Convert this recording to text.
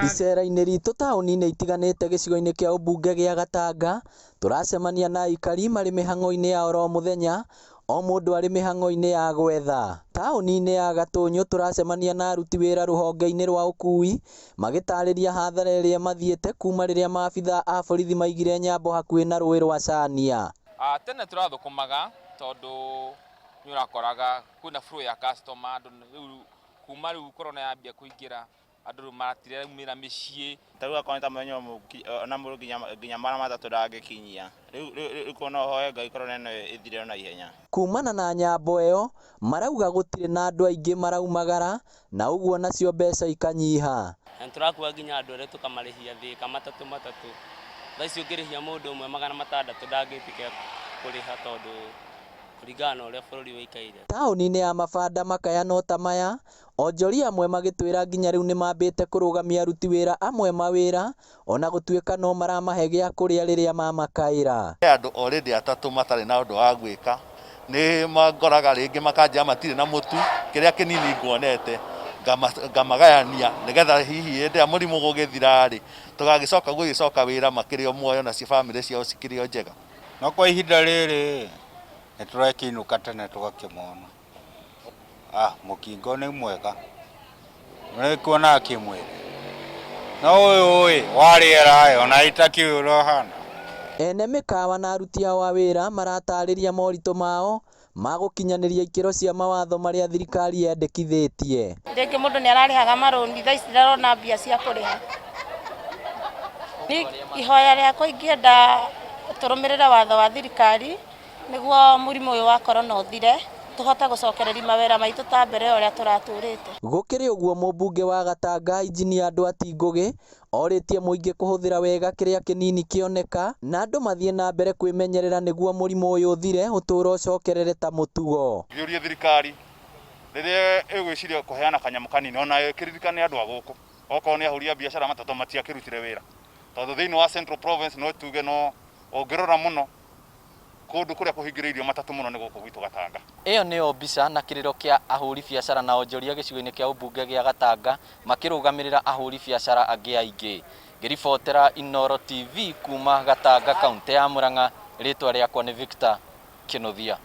Icera-inĩ ritũ taũni-inĩ itiganĩte gĩcigo-inĩ kĩa ũmbunge gĩa Gatanga, tũracemania na aikari marĩ mĩhang'o-inĩ ya oro mũthenya, o mũndũ arĩ mĩhang'o-inĩ ya gwetha. Taũni-inĩ ya Gatũnyũ tũracemania na aruti wĩra rũhonge-inĩ rwa ũkui magĩtarĩria hathara ĩrĩa mathiĩte kuma rĩrĩa maabithaa a borithi maigire nyambo hakuhĩ na rũĩ rwa Cania. Tene tũrathũkũmaga tondũ nĩ ũrakoraga kwĩna flow ya customer andũ rĩu kuma rĩu corona yambia kũingĩra andũ rĩu matiraumĩra mĩciĩ. Ta rĩu akorwo nĩ ta mũthenya ũmwe ona mũndũ nginya 300 ndangĩkinyia. Rĩu rĩu no ũhoe Ngai corona ĩno ĩthire na ihenya. Kumana na nyambo ĩyo, marauga gũtirĩ na andũ aingĩ maraumagara na ũguo nacio mbeca ikanyiha. Na nĩtũrakua nginya andũ erĩ tũkamarĩhia thĩka matatũ matatũ. Thaa ici ũngĩrĩhia mũndũ ũmwe 600 ndangĩtĩkĩra kũrĩha tondũ kũringana na ũrĩa bũrũri ũikaire. Taũni-inĩ ya Mabanda makaya no ta maya, onjoria amwe magĩtwĩra nginya rĩu nĩmambĩte kũrũgamia aruti wĩra amwe mawĩra ona gũtuĩka no maramahe gĩa kũrĩa rĩrĩa mamakaĩra. He andũ already atatũ matarĩ na ũndũ wa gwĩka, nĩ mangoraga rĩngĩ makanjĩra matirĩ na mũtu, kĩrĩa kĩnini nguonete ngamagayania nĩgetha hihi hĩndĩ ĩrĩa mũrimũ ũgũgĩthira rĩ, tũgagĩcoka gũgĩcoka wĩra makĩrĩ o muoyo nacio bamĩrĩ ciao cikĩrĩ o njega. No kwa ihinda rĩrĩ nĩ tũrakĩinũka tene tũgakĩmona. Ah, mũkingo nĩ mwega nĩ kuonaga kĩmwĩrĩ no ũyũ ĩ wa rĩera ĩ ona itakĩũĩ ũrĩa ũhana. Ene mĩkawa na aruti ao a wĩra maratarĩria moritũ mao ma gũkinyanĩria ikĩro cia mawatho marĩa thirikari yendekithĩtie. Rĩngĩ mũndũ nĩ ararĩhaga marũni, thaa ici ndarona mbia cia kũrĩha. Ihoya rĩakwa ingĩenda tũrũmĩrĩre watho wa thirikari nĩguo mũrimũ ũyũ wa corona ũthire, tũhote gũcokereria mawĩra maitũ ta mbere ũrĩa tũratũrĩte. Gũkĩrĩ ũguo mũmbunge wa Gatanga Injinia Nduati Ngũgĩ orĩtie mũingĩ kũhũthĩra wega kĩrĩa kĩnini kĩoneka na andũ mathiĩ na mbere kwĩmenyerera nĩguo mũrimũ ũyũ ũthire ũtũũro ũcokerere ta mũtugo. Ngĩũria thirikari rĩrĩa ĩgwĩciria kũheana kanyamũ kanini ona ĩkĩririkane andũ a gũkũ okorwo nĩ ahũri a biacara matatũ matiakĩrutire wĩra tondũ thĩinĩ wa Central Province no tuge no ũngĩrora mũno kũndũ kũrĩa kũhingĩrĩirio matatũ mũno nĩ gũkũ gwitũ Gatanga. Ĩyo nĩyo mbica na kĩrĩro kĩa ahũri biacara na onjoria gĩcigo-inĩ kĩa ũmbunge gĩa Gatanga makĩrũgamĩrĩra ahũri biacara angĩ aingĩ. Ngĩribotera Inooro TV kuma Gatanga kauntĩ ya Murang'a, rĩtwa rĩakwa nĩ Victor Kĩnuthia.